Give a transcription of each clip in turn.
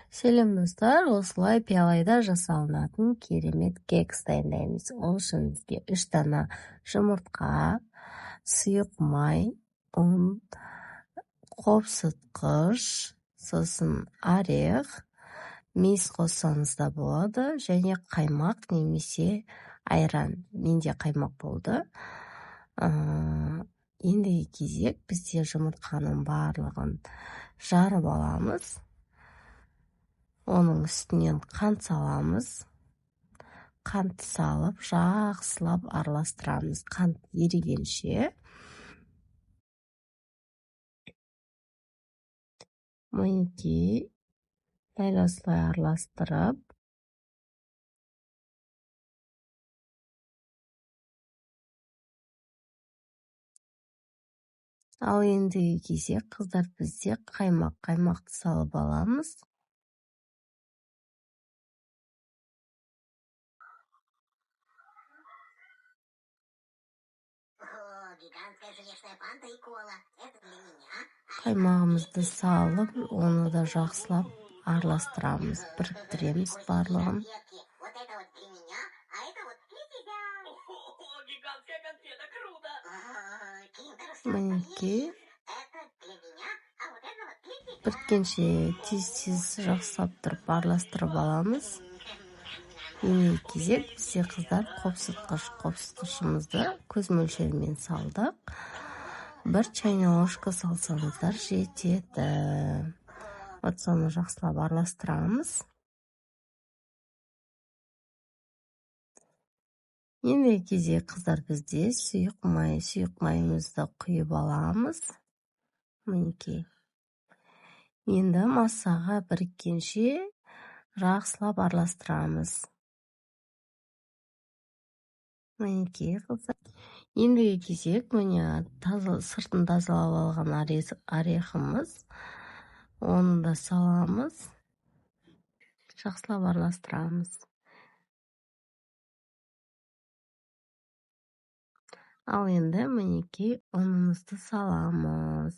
Сәлем, достар! Осылай пиалайда жасалынатын керемет кекс дайындаймыз. Ол үшін бізге 3 дана жұмыртқа, сұйық май, ұн, қопсытқыш, сосын орех, мейіз қоссаңыз да болады, және қаймақ немесе айран. Менде қаймақ болды. Ендігі кезек бізде жұмыртқаның барлығын жарып аламыз. Оның үстінен қант саламыз. Қантты салып, жақсылап араластырамыз. Қант ерігенше. Мінекей, дәл осылай араластырып, ал ендігі кезек, қыздар, бізде қаймақ. Қаймақты салып аламыз. Гигантская желешная фанта и кола. Это для меня. Қаймағымызды салып, оны да жақсылап араластырамыз, біріктіреміз барлығын. Вот это вот для меня, а это вот для тебя. О, гигантская конфета, круто! Киндер Мінекей. Это для меня, а вот это вот для тебя. Біріккенше тез-тез жақсылап тұрып араластырып аламыз. Ендігі кезек бізде, қыздар, қопсытқыш. Қопсытқышымызды көз мөлшерімен салдық. 1 чайный ложка салсаңыздар жетеді. Вот соны жақсылап араластырамыз. Ендігі кезек, қыздар, бізде сұйық май. Сұйық майымызды құйып аламыз. Мінекей. Енді массаға біріккенше жақсылап араластырамыз. Мінекей, қыздар. Ендігі кезек, міне, таза, сыртын тазалап алған орехымыз. Оны да саламыз. Жақсылап араластырамыз. Ал енді, мінекей, ұнымызды саламыз.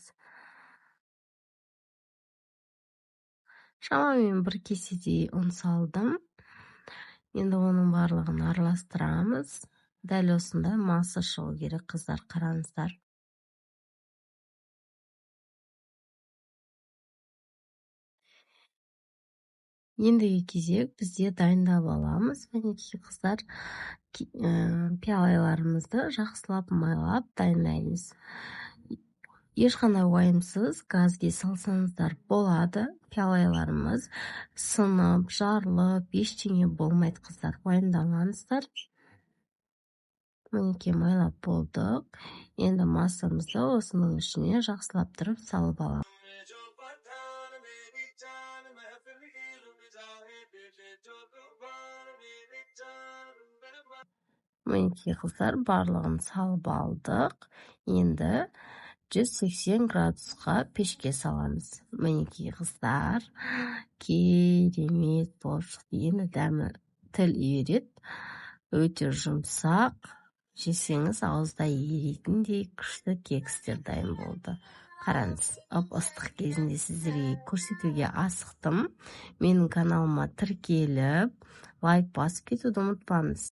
Шамамен 1 кеседей ұн салдым. Енді оның барлығын араластырамыз. Дәл осындай масса шығу керек, қыздар, қараңыздар. Ендігі кезек бізде дайындап аламыз. Мінекей, қыздар, пиалайларымызды жақсылап майлап дайындаймыз. Ешқандай уайымсыз газге салсаңыздар болады. Пиалайларымыз сынып, жарылып, ештеңе болмайды, қыздар, уайымдамаңыздар. Мінекей, майлап болдық. Енді массамызды осының ішіне жақсылап тұрып салып аламыз. Мінекей, қыздар, барлығын салып алдық. Енді 180 градусқа пешке саламыз. Мінекей, қыздар, керемет болып шықты. Енді дәмі тіл үйіреді. Өте жұмсақ. Жесеңіз ауызда еритіндей күшті кекстер дайын болды. Қараңыз, ып-ыстық кезінде сіздерге көрсетуге асықтым. Менің каналыма тіркеліп, лайк басып кетуді ұмытпаңыз.